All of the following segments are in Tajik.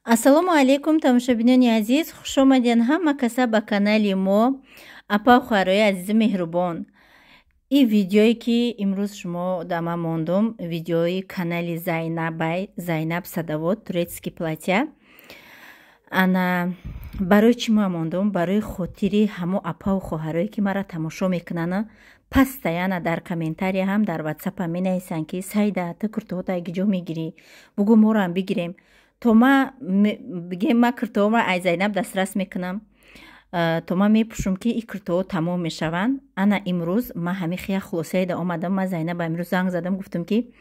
Ассалому алайкум, тамошобинони азиз, хушомадед ҳама каса ба канали мо. Апа, хоҳарои азизу меҳрубон, ин видеое, ки имрӯз шумо дама мондум, видеои канали Зайнабай, Зайнаб Садовод, турецкий платья. Ана барои чӣ ма мондум? Барои хотири ҳамо апаву хоҳарое, ки мара тамошо мекунанд, постоянно дар комментария ҳам, дар Ватсапам менависанд, ки Сайда, ту куртоҳота ҷо мегирӣ, бугӯ, морам бигирем. То ма бигем, ма куртоҳоро ай Зайнаб дастрас мекунам, то ма мепӯшум, ки ин куртоҳо тамом мешаванд. Ана имрӯз ма ҳамин хия хулосаеда омадам. Ма Зайнаба имрӯз занг задам, гуфтам, ки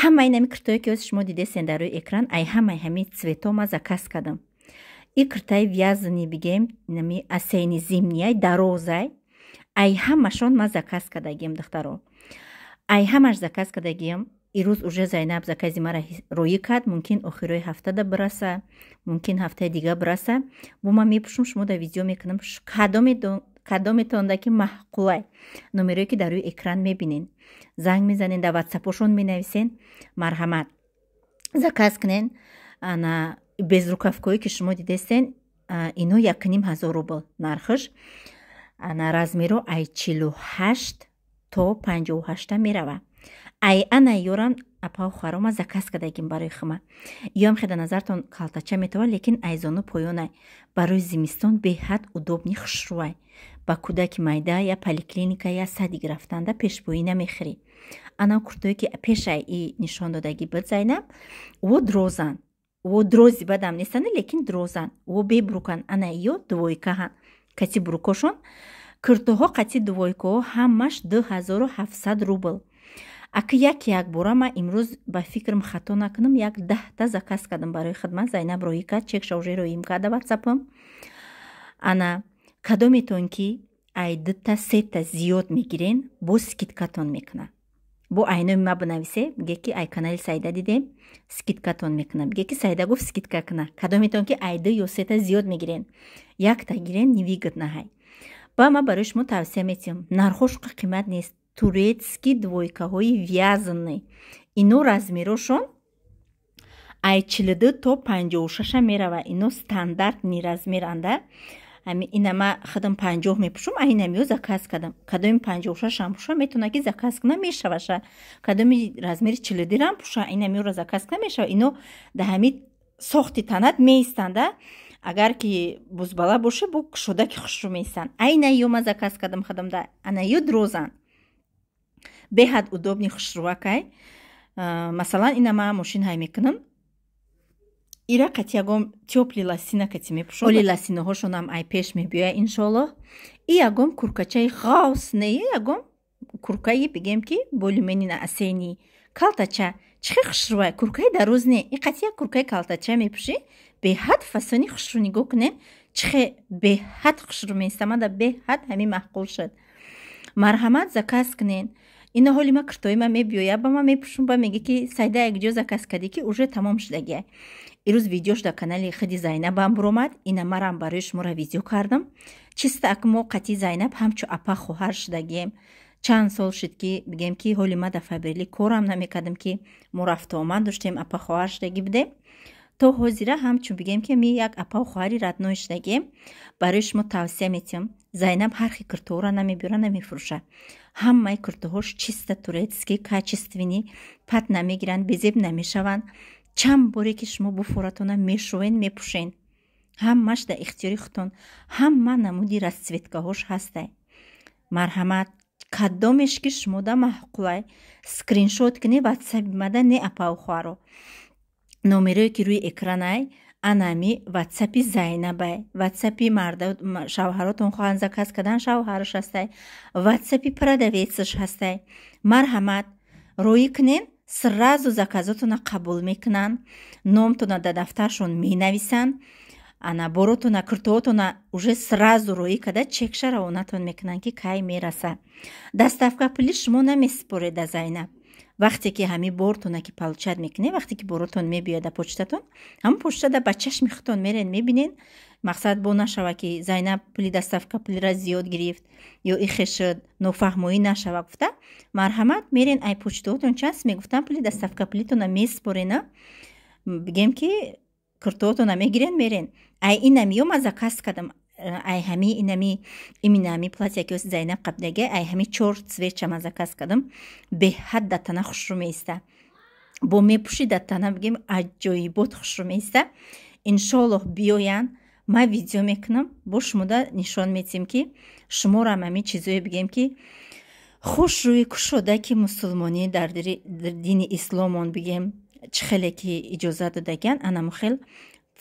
ҳамаи нами куртоҳое, ки ҳозир шумо дидесен дар рӯи экран, ай ҳамаи ҳамин цветҳо ма заказ кардам. Ин куртаи вязаный, бигем, нами осенний, зимний, дарозай, ай ҳамашон ма заказ кардагиам. Духтаро, ай ҳамаш заказ кардагиам. Ирӯз уже Зайнаб закази мара роӣ кард. Мумкин, охирои ҳафтада бираса, мумкин, ҳафтаи дига бираса. Бо ман мепӯшум, шумо дар видео мекунам. Кадометонда ки маъқулай, номерое, ки дар рӯи экран мебинен, занг мезанен, дар Ватсапошон менависен, марҳамат, заказ кунен. Ана безрукавкое, ки шумо дидестен, ино 1500 рубл нархш. Ана размеро ай 48 то 58-та мерава. Ай ана ёрам, апау хоҳарома, заказ кардагим барои хима. Ёам хеда назартон калтача метавад, лекин айзону поёнай, барои зимистон беҳад удобный, хушрӯай. Ба кӯдаки майда я поликлиника, я садик рафтанда пешпоӣ намехӯрӣ. Ана куртое, ки пешай и нишон додагӣ буд Зайнаб, во дрозан, во дрози бадам нестанд, лекин дрозан, во бебрукан. Ана ё двойкаҳан, кати брукошон, куртоҳо қати двойкаҳо ҳамаш 2700 рубл. Аки як якбора ман имрӯз, ба фикрам, хато накунам, як 10-та заказ кардам барои хидмат. Зайнаб роҳӣ кард, чекша уже роҳим карда Ватсапам. Ана кадометон ки ай дута, сета зиёд мегирен, бо скидкатон мекуна. Бо айноми ма бинависе, биге, ки ай канали Сайда дидем, скидкатон мекуна. Биге, ки Сайда гуфт, скидка куна. Кадометон ки ай ду ё сета зиёд мегирен, якта гирен, невыгодно ҳай. Ба ма барои шумо тавсия метиҳам, нархош қимат нест. Турецкий двойкаҳои вязаный, ино размерошон ай 42 то 56-а мерава. Ино стандартный размеранда. Ина ма худам 50 мепӯшам, айнамиё заказ кардам. Кадоми 56-ам пӯша, метавона, ки заказ куна, мешаваша. Кадоми размери 42-рам пӯша, инамиёро заказ куна, мешава. Ино да ҳами сохти танат меистанда. Агар ки бузбала боша, бо кушода, ки хушрӯ меистанд. Айна ё ма заказ кардам худам да. Ана ё дрозанд, беҳад удобный, хушрӯвакай. Масалан, ина ма мошин ҳай мекунам, ира қати ягон тёплый лосина кати мепӯшам. Оли лосинаҳошонам ай пеш мебиёя, иншоаллоҳ. И ягон куркачаи ғавс не, ягон куркаи, бигем, ки более-менее осенний, калтача, чӣ хел хушрӯвай. Куркаи дароз не, и қати як куркаи калтача мепӯшӣ, беҳад фасони хушрӯ. Нигоҳ кунем, чӣ хел беҳад хушрӯ меистамада. Беҳад ҳамин маъқул шуд, марҳамат, заказ кунен. Ина ҳоли ма куртои ма мебиёя, ба ма мепӯшум, ба меге, ки Сайда, якҷо заказ кардӣ, ки уже тамом шудагия. Ирӯз видеош дар канали худи Зайнабам буромад. Ина марам барои шуморо видео кардам. Чиста ак мо қати Зайнаб ҳамчу апа, хоҳар шудагием. Чанд сол шуд, ки бигем, ки ҳоли ма дар Фаберлик корам намекардам, ки мо рафтуомад доштем, апа, хоҳар шудагӣ будем. То ҳозира ҳамчун, бигем, ки ми як апау хоҳари родной шудагием. Барои шумо тавсия метиҳам: Зайнаб ҳар хел куртоҳоро намебиёра, намефурӯша. Ҳамаи куртоҳош чисто турецкий, качественный, пат намегиранд, безеб намешаванд. Чанд боре ки шумо буфоратона мешӯвен, мепӯшен. Ҳамаш дар ихтиёри худтон, ҳама намуди расцветкаҳош ҳастай. Марҳамат, кадомеш ки шумода маъқулай, скриншот кунед, Ватсаби мада. Не, апау хоҳаро, номерое, ки рӯи экранай, анами Ватсапи Зайнабай. Ватсапи марда, шавҳаротон хоҳанд заказ кардан, шавҳараш ҳастай, Ватсапи продавецаш ҳастай. Марҳамат, роӣ кунен, сразу заказотона қабул мекунанд, номтона дар дафтаршон менависанд. Ана боротона, куртоотона уже сразу роӣ карда, чекша равонатон мекунанд, ки кай мераса. Доставка пули шумо намесупоред да Зайнаб. Вақте ки ҳамин бортона ки получать мекунед, вақте ки боротон мебиёяд да почтатон, ҳамон почтада ба чашми худтон мерен, мебинен. Мақсад бо нашава, ки Зайнаб пули доставка пулира зиёд гирифт ё ихе шуд, нофаҳмоӣ нашава гуфта, марҳамат, мерен, ай почтаотон чанд мегуфтам, пули доставка пулитона месупорена. Бигем, ки Куртоотона мегирен, мерен. Ай инамиё ма заказ кардам, ай ҳами инами, именно ҳами платья, ки оси Зайнаб қабдаге, ай ҳами чор цвет ша ма заказ кардам. Беҳад дар тана хушрӯ меиста, бо мепӯшӣ, дар тана, бигем, аҷоибот хушрӯ меиста. Иншоаллоҳ, биёянд, ман видео мекунам, бо шумода нишон медиҳем, ки шуморам ҳамин чизое, бигем, ки хушрӯи кушода, ки мусулмонӣ дар дини исломон, бигем, чӣ хеле ки иҷозат додагиан, анаму хел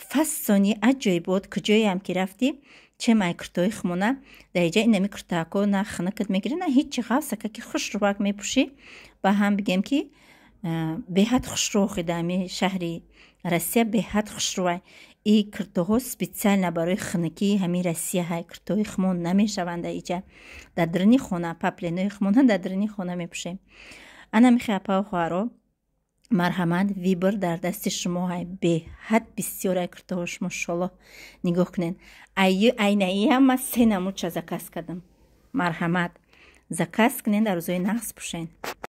фасони аҷоибот. Куҷоеам ки рафтӣ, чем ай куртои хумона дар иҷа инами куртаако на хунукат мегирӣ, на ҳичи, ғафсака ки хушрӯак мепӯшӣ. Ба ҳам, бигем, ки беҳад хушрӯ охида. Ами шаҳри Россия беҳад хушрӯай. И куртоҳо специально барои хунукии ҳамин Россия ҳай. Куртоҳои хумон намешаванд дар иҷа. Дар даруни хона паплинои хумона дар даруни хона мепӯшем. Ана михе, апау хоҳаро, марҳамат, выбор дар дасти шумо ҳай. Беҳад бисёр ай куртоҳош, мошоллоҳ. Нигоҳ кунед, айнаиам ман се намудча заказ кардам. Марҳамат, заказ кунед, дар рӯзои нағз пӯшен.